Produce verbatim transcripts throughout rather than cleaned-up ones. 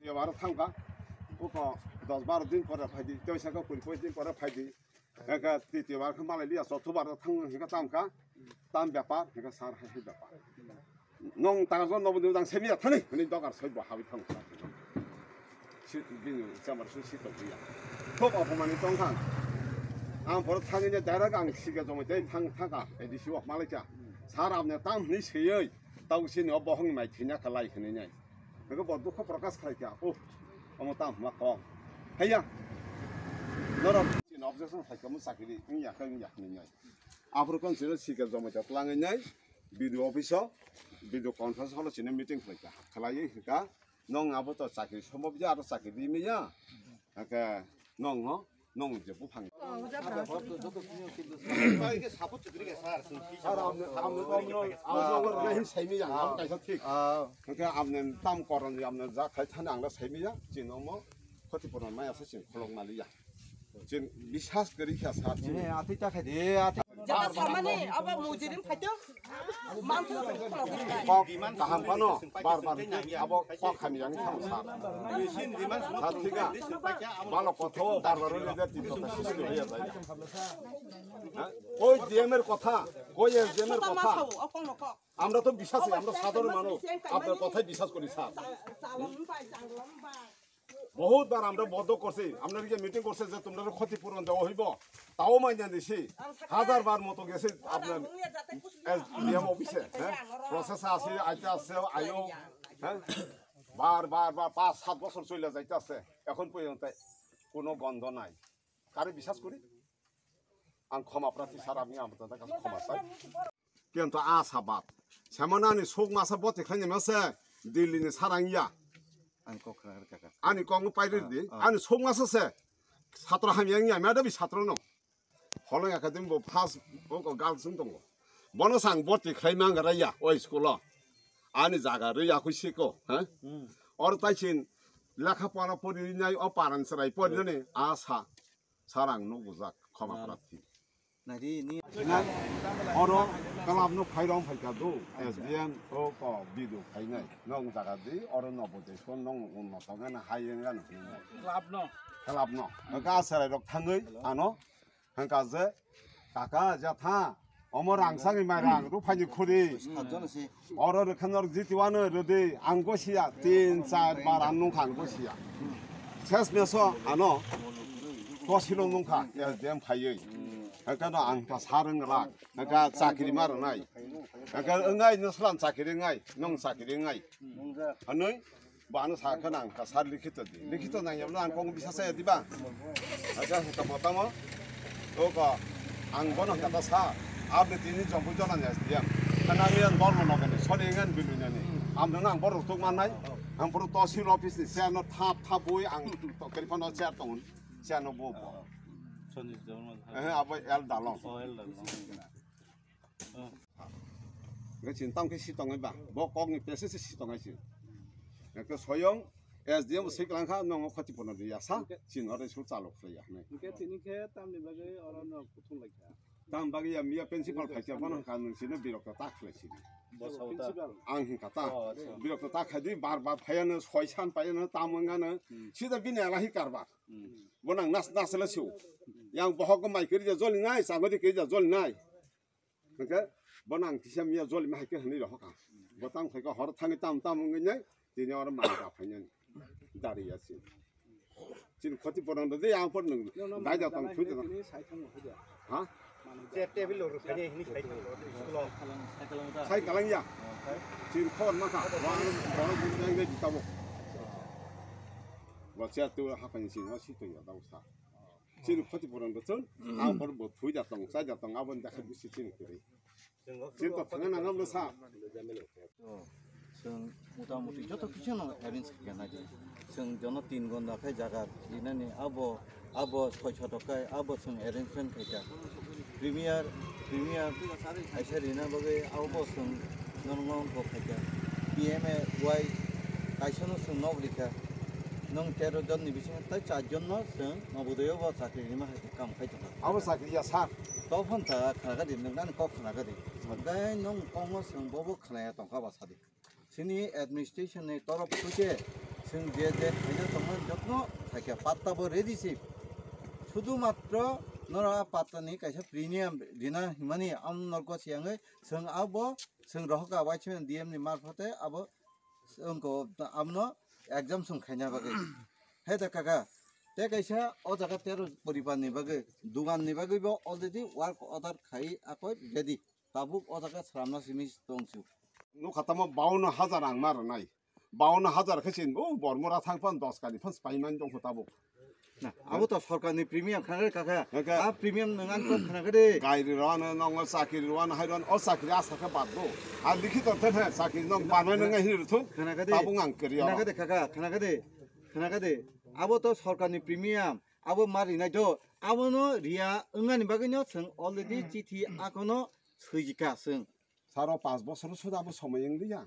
Tiyaba aro thangkha, buko dos baro din pore phaidi, tei saka kuri poi din pore phaidi. Eka titiyo bar khe malai liya, chotho bar thang hingka tam kha, tam bepar, hingka sar hai hai bepar. Nong tagar jon nobo dang semiya thani, hini dogar soi bo habi thang kha. Si bini chamar su si to biya. Thok opomani tong kha. Ang boro thangini direct ang siga jomai tei thang thang kha, A D C o malai cha. Sar amne tam hini seyoi, tau sini o bohong mai thinya kha lai hini nai. Hingke bo dukho prokash khlai kha, oh, omo tam hwnma kok. Haiya, norok chini objection khlai kha, omo chakiri wngya khe wngya hinwi nai. Aphuru kon chini sikhe jomai ta twlangwi nai, B D O office o, video conference hall o chini meeting khlai kha. Khlaiwi hwnkha, nwng abo to chakiri sombhob ya, aro chakiri manya. Hake nwng no, nwng je buphang. Sir, amne, amne, amne, amne, amne, saimi ya, ang kaisa thik. Hake amne tam koron ya, amne ja khai thani ang da saimi ya, chini omo khoti puron maya sa chini kholok mali ya. Chini biswas kari kha sir chini. Ne, ati ta khai de, ati. Jata samani abo mujirim phaito. Kok kaham phano bar bar abo kok hamya wngwi thango sir. Sir, thik na? Balo kotha o bar bar wngwi tini kotha sisi khe ya jai. Ha? Oi D M er kotha, oi S D M er kotha. Amra to biswas, amra sadharon manush, apnar kothay biswas kori sir. Bohut bar amra bondo korchi, amra je meeting korchi je tomra khoti puron dewa hoibo, tao manya disi, hajar bar moto gesi apnar S D M office, ha? Process ase, aite ase, ayo, ha? Bar, bar, bar, panch, sat bochor chole jaite ase, ekhon porjonto kono gondo nai. Kare biswas kori? Ang khoma prarthi sir, apni amar tata kaisa khoma sai. Kintu a sabat. Semana ani sok masa boti khlaini masa Delhi ni sarang ya. Ang kok khna kaka. Ani kok no pairi di. Ah, ah. Ani sok masa se. Satro hamya ya, ma da bi satro no. Holong academy bo first o ko girls wng tongo. Bono sang boti khlai mang ra ya, oi school o. Ani jaga ri ya khui siko, ha? Hmm. Or tai chin lekha pora pori nai o paran sarai pori nani a sa. Sir, ang nuk bujak, khoma prarthi. Nai di, ni. Nai, oro club no phairong phaikha do, S D M o ko bidu phainai. Nong jaga di, oro nobo de, so nong unnoto gana, hai gana hinwi. Club no. Club no. Ga sarai rok thangwi, ano, hangka je, kaka, jatha, Omo rang sangwi mai rang, ruphani khuri. Satjon se. Oro rwkha norok jiti wano rwdi, ang gosiya, tin, char bar ang nungkha ang gosiya. Ses meso ano, tosilo nungkha, S D M phaiwi. Ekano ang ta sarwng rak, eka chakri ma rwnai. Eka wngnai nwswlam chakri wngnai, nwng chakri wngnai. Hanwi, Bo ano sa khe nang ka sir likhito di. Likhito nang yamno ang kong bisa saya di ba. Aga hita motamo. O ko ang bono hita ta sa. Abni tini jompu jona ni S D M. Kana mi an bormo no kani. Sorry ngan bilu nani. Am no nang borok tuk manai. Ang puru tosil office ni chair no thap thap bui ang to kari phano chair tongun. Chair no bo bo. Soni jomno. Eh, abo el dalong. Oh, el dalong. Hwnkhe chini tamo khe si tongnai ba, bo kokni pese se si tongnai chini. Hwnkhe soyong S D M bo swi kwlang kha, nongo khoti pono di ya sa, chini oro school chalo khlai ya hwnwi. Hwnkhe tini khe tamni bagwi oro no kuthum lai kha? Tam bagwi ya miya principal phai kha, bono hwnkha nwng chini birokto ta khlai sini. Bo sao ta? Principal. Ang hwnkha ta. Oh, acha. Birokto ta khai di, bar bar phaiya no, soi san paiya no, tam wngya no. Hmm. Sida bini alahi karbar. Hmm. Bo nang nas nas le su. Yang bohok mai kiri ja joli nai, chagodi kiri ja joli nai. Hwnkhe bo nang kisa miya joli ma hai khe hwnwi rohor kha. Bo tamo khai khe hor thangwi tam tam wngwi nai, tini oro mang da phainani. Dari ya sin. Chini khoti pono de yang por nung. Dai da tong thui da. Ha? Je table lo rwphani hini sai thango, school o. Sai kalang ya. Chini khon ma kha. Wa, wa, wa, wa, wa, tabo. Wa, chair tu ha pani chini, wa, si to ya, da, sa. Chini khoti poron bo chwng, ang bor bo thui da tong, chai da tong, aboni dakha bisi chini kwrwi. Chini to thangna nangam lo sa. Chwng mota moti joto kichu no arrange khaikha nai di. Chwng jono tin gonda khai jaga rinani abo, abo soi soto khai abo chwng arrangement khaikha. Premier, premier kaisa rina bagwi abo chwng normal kok khaikha. P M A Y kaisa no chwng nok rikha. Nwng tero jon ni bisingo tei char jon no chwng Nobodoyo bo chakri rima hai khe kam khai tongkha. Abo chakri ya sir. To phon ta khna kha di, nwng ani kok khna kha di. Tei nwng kok no chwng bobo khna ya tongkha ba sadi. Chini administration ni torof thwike chwng je je khaina tongmani jotno khaikha, patta bo ready se. Sudhu matro nora patta ni kaisa premium rina himani am norgo siyangwi chwng abo chwng rohorkha waismani D M ni marphote abo wngko abno exam song khaina bagwi. Hai da kaka, tei kaisa o jaga tero poribar ni bagwi, dugan ni bagwi bo already work order khai akoi ready. Tabuk o jaga sramna simi tongsu. Nukha tamo bawanno hajar ang ma rwnai. Bawanno hajar khe sin, o Bormora thang phan dos kani phan spaiman tongkho tabuk. Na, abo to sorkar ni premium khna kha kha. Kha kha. A premium nang an kok khna kha de. Gairi rwano, nongo chakiri rwano, hai rwano, o chakiri asa khe bad do. A likhito te phe chakiri nong banai nang hin rwthun. Khna kha de. Tabuk ang kiri khna kha de kha kha, khna kha de. Khna kha de. Abo to sorkar ni premium. Abo ma rinai do. Abo no riya wngani bagwi no chwng already chithi akono swijika chwng. Saro pas bosor suda abo somoi wng liya.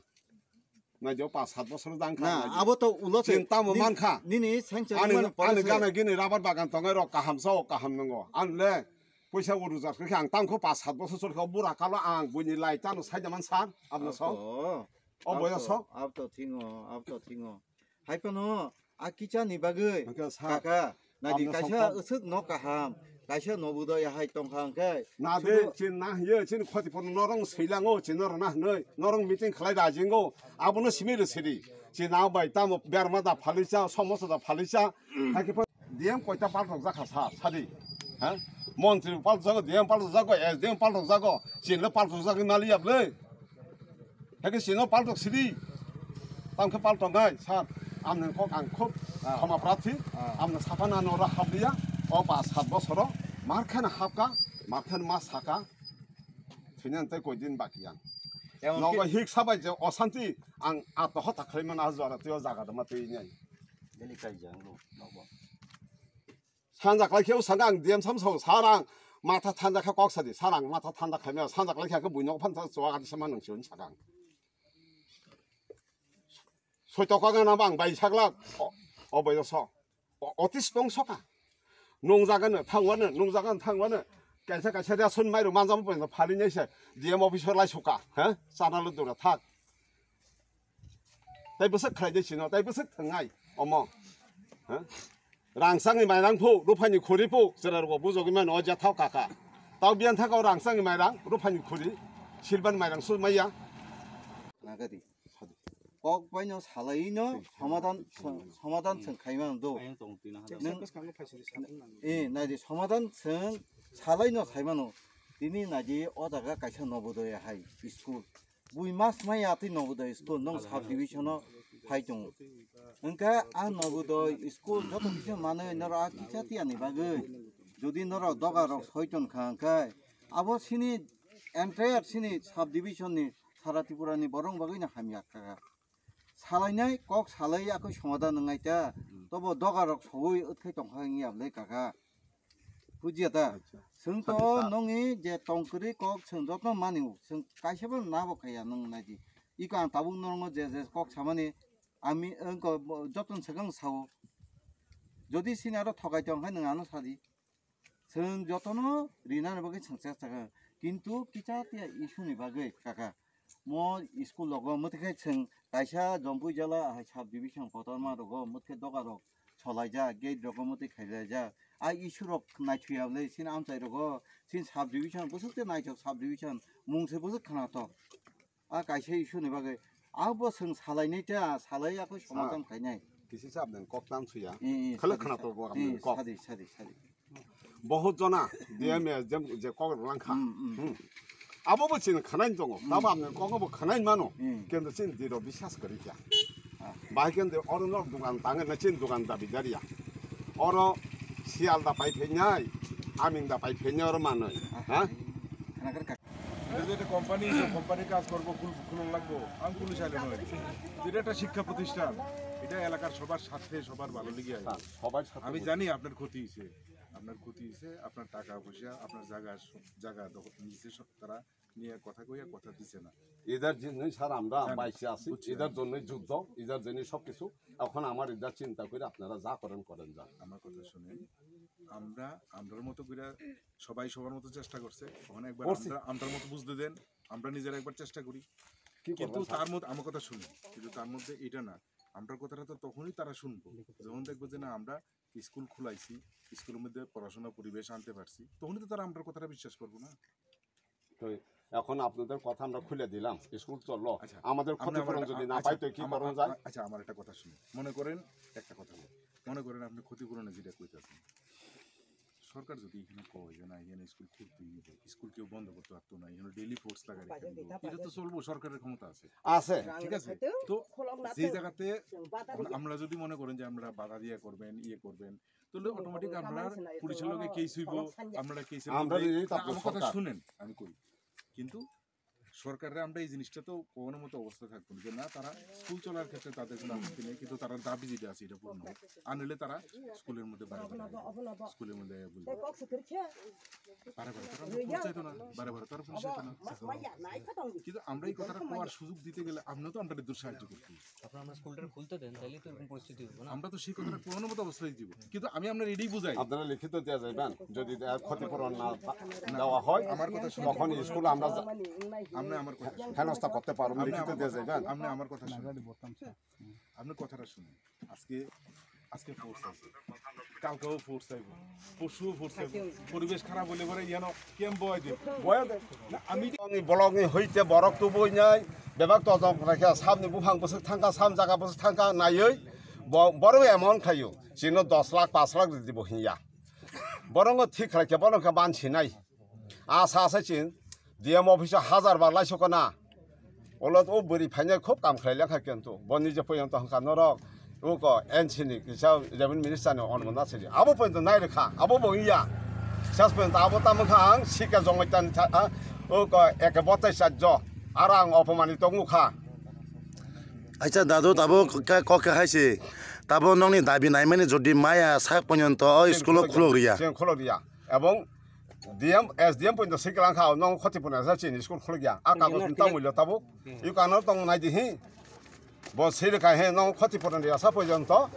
Nai jo pas sat bosor jang kha. Na, abo to ulo se. Chin tamo man kha. Nini sanction ani, man ani policy. Gana gini rabar bagan tongai rok kaham sao kaham nungo. An le puisa uru jar khe ang tang kho pas sat bosor sol kha bura kalo ang buini lai tano sai jaman san abno so. Abo to, o boyo so. Abo to thingo, abo to thingo. Hai phano a kicha ni bagwi kaka, nadi kaisa usuk no kaham, kaisa nobudo ya hai tongkha hwnkhe. Nadi chin na hiyo, chin khoti phano norong swilango, chin norong na hnoi, norong meeting khlai da jingo, abono simi rw sidi. Chin na bai tamo berma da phalisa, somosa da phalisa. Hai khe D M koita paltok jakha sa, sadi. Ha? Montri paltok jago, D M paltok jago, S D M paltok jago, chin le paltok jagwi mali yable. Heke sino paltok sidi. Tangkhe paltok nai, sir. Amne kok ang khub khoma prarthi. Amne saphana nora habliya. O pas sat bosoro. Markhena hapka, markhen ma saka. Sini ante koi din bakiyan. Nogo hik sabai je osanti ang atno hota khlai mana jora tio jaga dama tei nai. Deli kai jang lo, nogo. Sanja khlai khe o sanga ang D M sam sao, sir ang matha thanja khe kok sadi, sir ang matha thanja khlai maya, sanja khlai khe buino phan sa chuwa gadi sama nang chun sakang. Soi to kok na bang bai sakla, o bai so. Otis tong soka. Nung jaga no thang wano, nung jaga no thang wano. Kaisa kaisa dia sun mairu manjam bai phali nai se. D M officer lai suka, ha? Sana lu dura thak. Tai bwswk khlai de sino, tai bwswk thangnai omo. Ha? Rang changni mairang phu, ruphani khuri phu, chwrarbo bujogwi mano, o jathao kaka. Tao biyan thakao rang changni mairang, ruphani khuri, silban mairang su maya. Nagadi. Kok baino salaino somadan, somadan chwng khaimano do. Nwng, eh, naidi somadan chwng salaino saimano. Tini naidi o jaga kaisa Nobodoya hai school. Bui mas maya twi Nobodoy school nong sub division o phai tongo. Hwnkhe a Nobodoy school joto kisa manwi norok a kisa tiyani bagwi jodi norok doga rok soi ton kha hwnkhe abo sini entire sini sub division ni sara Tripura ni borok bagwi no hamya kha. Salainai kok salai akoi somadan wngnai ta tobo doga rok sogwi wtkhai tong kha wngya bwlai kaka. Bujiya da? Acha. Chwng to nongni je tongkwrwi kok chwng joto mani, chwng kaisa bo nabo khaya nwng naidi. Iko ang tabuk nongo je je kok samani, ami wngko joto swkang sao. Jodi sini aro thokai tong khe nwng ano sadi. Chwng jotono rinani bagwi chwng chesta kha. Kintu kicha tiya issue ni bagwi kaka. Mo school rogo mwtwkhe chwng kaisa Jompui jala hai sub division kotorma rogo mwtwkhe doga rok solaijak, gate rogo mwtwi khailaijak. A issue rok naithuya bwle chini amchai rogo chini sub division bwswk tei naithok sub division mung se bwswk khwnathok. A kaisa issue ni bagwi abo chwng salainai ta salai yakho somadan khainai. Kisi sa abdang kok tam suya. Khale khwnathok bo abdang kok. Sadi sadi sadi. Bohut jona D M S je, je kok rwlang kha. Hmm. Abo bo chini khwnaini tongo. Tabo amni kok bo khwnaini mano. Kintu chini diro biswas kwrwi kha. Bahai kintu oro nok dukan tangwi na chini dukan dabi daria. Oro Sialda pai phainai, Amingda pai phainai oro manwi. Ha? Khwnakhar ka. এটা যে একটা কোম্পানি, তো কোম্পানির কাজ করবো, খুল-, খুলন লাগবো, আমি পুলিশ আইলে নয়। এটা একটা শিক্ষা প্রতিষ্ঠান, এটা এলাকার সবার স্বার্থে, সবার ভালো লেগে আছে। হ্যাঁ, সবার স্বার্থে আমি বলছি। জানি আপনার ক্ষতি হয়েছে, আপনার ক্ষতি হয়েছে, আপনার টাকা পয়সা, আপনার জায়গা, জায়গা দখল নিয়েছে সব তারা, নিয়ে কথা কইয়া কথা দিছে না। এদের জন্যই স্যার আমরা না, না, বাইশে আছি, বুঝছি। এদের জন্যই যুদ্ধ, এদের জন্যই সবকিছু। এখন আমার এদের চিন্তা করে আপনারা যা করেন করেন যান। আমার কথা শুনেন, আমরা আমরার মতো করে সবাই সবার মতো চেষ্টা করছে। এখন একবার করছি। আমরা আমরার মতো বুঝতে দেন, আমরা নিজেরা একবার চেষ্টা করি। কি কিন্তু করবেন স্যার? তার মধ্যে আমার কথা শুনেন, কিন্তু তার মধ্যে এটা না, আমরার কথাটা তো তখনই তারা শুনবো যখন দেখবো যে না আমরা স্কুল খুলাইছি, স্কুলের মধ্যে পড়াশোনা পরিবেশ আনতে পারছি, তখনই তো তারা আমরার কথাটা বিশ্বাস করবো না। তো এখন আপনাদের কথা আমরা খুলে দিলাম, স্কুল চললো, আচ্ছা, আমাদের আপনি আমার ক্ষতিপূরণ একটা, যদি না আচ্ছা, পাই তো কি আমার, করা যায়? আ-, আচ্ছা, আমার একটা কথা শুনুন, মনে করেন একটা কথা বলি, মনে করেন আপনি ক্ষতিপূরণে যেটা কইতাছেন, সরকার যদি এখানে কয় যে না এখানে স্কুল খুলতেই হবে, স্কুল কেউ বন্ধ করতে পারতো না, এখানে ডেইলি ফোর্স লাগাই রেখে দিব, এটা তো চলবো, সরকারের ক্ষমতা আছে। আছে। ঠিক আছে? তো সেই জায়গাতে আমরা যদি মনে করেন যে আমরা বাধা দিয়া করবেন, ইয়ে করবেন, তাহলে অটোমেটিক আমরা পুলিশের লগে কেস হইব, আমরা কেস আমরা নিজেই তারপর আমার কথা সরকার। শুনেন, আমি কই, কিন্তু সরকাররা আমরা এই জিনিসটা তো কোনো মতো অবস্থা থাকবো না যে না তারা স্কুল চলার ক্ষেত্রে তাদের কোনো আপত্তি নেই, কিন্তু তারা দাবি যেটা আছে এটা পূরণ হোক, আর নইলে তারা স্কুলের মধ্যে বারে বারে আইবো, স্কুলের মধ্যে আইয়া বলবো। বারে বারে তারা ফোন চাইতো না, বারে বারে তারা ফোন চাইতো না। কিন্তু আমরা এই কথাটা কওয়ার সুযোগ দিতে গেলে আপনিও তো আমরা দূর সাহায্য করতে। তারপর আমরা স্কুলটা খুলতে দেন, তাইলে তো এরকম পরিস্থিতি হবে না। আমরা তো সেই কথাটা কোনো মতো অবস্থায় দিব, কিন্তু আমি আপনার এটাই বুঝাই। আপনারা লিখিত দেওয়া যাইবেন, যদি দেওয়া ক্ষতিপূরণ না পা-, দেওয়া হয়, আমার কথা শুনুন। তখন স্কুল আমরা যা-, আমরা আমার কথা শুনুন। হেনস্থা করতে পারবো, আপনি লিখিত আমার দেওয়া কথা, যাইবেন। আপনি আমার কথা শুনুন। আপনি কথাটা শুনুন। আজকে, আজকে ফোর্স আছে, কালকেও ফোর্স আইব, পরশুও ফোর্স আইব। পরিবেশ খারাপ হইলে পরে ইয়ানো ক্যাম্প বয় দে। বয় দে। না, আমি আমি block ni hoite borok tubui nai bebak tojok raikha, samni buphang bwswk thangkha, sam jaga bwswk thangkha naiwi bo-, borok emon khaio, chino dos lakh, panch lakh ridi bo hinya. Borokno thik khlaikha, borokno khe bansinai. Asa asa chin D M office o hajar bar laisokna. Olo o bwrwi phainai khub kam khlai lekha kintu. Bo nije poyonto hwnkha norok. Uko N C ni kisa revenue minister ni onmo na sidi. Abo poyonto nai rwkha. Abo bo wngya. Sas poyonto abo tamo kha ang sika jongoi tan tha, ah, uko eke botai sajjo. Aro ang opomani tongmukha. Acha dadu tabo kok khe hai se. Tabo nokni dabi naimani jodi maya sak poyonto o school o khulok riya. Cheng khulok riya. Ebong D M, S D M pointo siklang kha, nong khoti puna sa chini school khulok ya. A kagoj ni tamui lo tabuk. Yu kano tong nai di hi. Bo siri kai he nong khoti puna ya sa pojonto.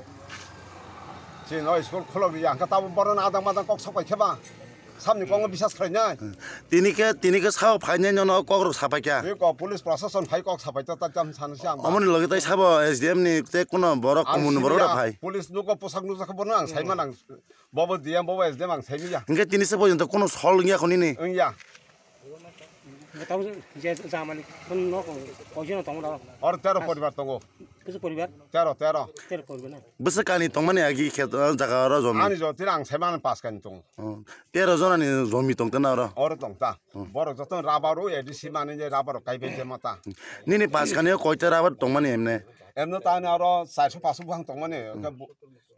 Chini no school khulok ya. Ka tabuk boron adang madang kok sapai kheba. Samni kongo bisas khlai nai. Tini ke, tini ke sao phai nai no kok rok sapai kya. Yu ko police prosason phai kok sapai ta ta jam san siam. Omoni logi tai sabo S D M ni te kuno borok kumun borok phai. Police nuko posak nujak bono ang sai manang. Bobo D M, bobo S D M ang sai miya. Hingke tini se porjonto kono sol wngya khoni ni? Wngya. Tamo je jamani kono nok koijon tongo da? Or tero poribar tongo. Kisa poribar? Tero, tero. Tero poribar na? Bwswk kani tongmani agi khet, o jaga oro jomi? Ani jo tira ang sai mani pas kani tongo. Oh, tero jona ni jomi tong tena oro? Oro tong ta. Hmm. Borok joto rubber o A D C mani je rubber o kai bai je mata. Nini pas kani o koita rubber tongmani emne? Emno ta ani oro charso paso buphang tongmani. Hmm.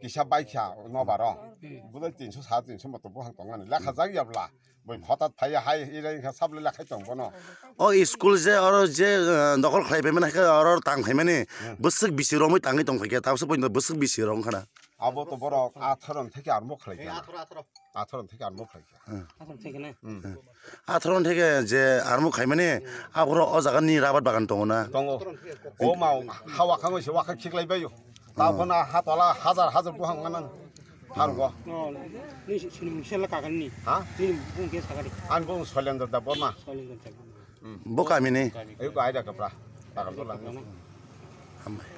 Kisa baikha nobaro. Hmm. Bwlai tinso, sare tinso moto buphang tongmani. Lekha jak ya bwla. Boi hotat phaiya hai ire wngkha sable lekhai tong bono. O school je oro je, eh, dokol khlai phaimani hai khe oro tang phaimani. Hmm. Bwswk bisi romwi tangwi tong phaikha, tabukhe poito bwswk bisi rong khana. Abo to borok atharo theke armo khlai kha. Atharo theke armo khlai kha. Hmm. Atharo theke na? Hmm. Atharo theke je armo khaimani, aphuru o jaga ni rabar bagan tongo na? Tongo. O ma hawa khango se wakha khiklai baio. Tabukhe na ha tola hajar hajar buphang manan. Harugo. Oh, ni sini sela kakan ni. Ha? Ni bung ke sakari. An bung Soilendra Debbarma. Soilendra Debbarma. Hmm. Bo kami ni? Ayo ko aida kapra. Takal to lang. Hambai.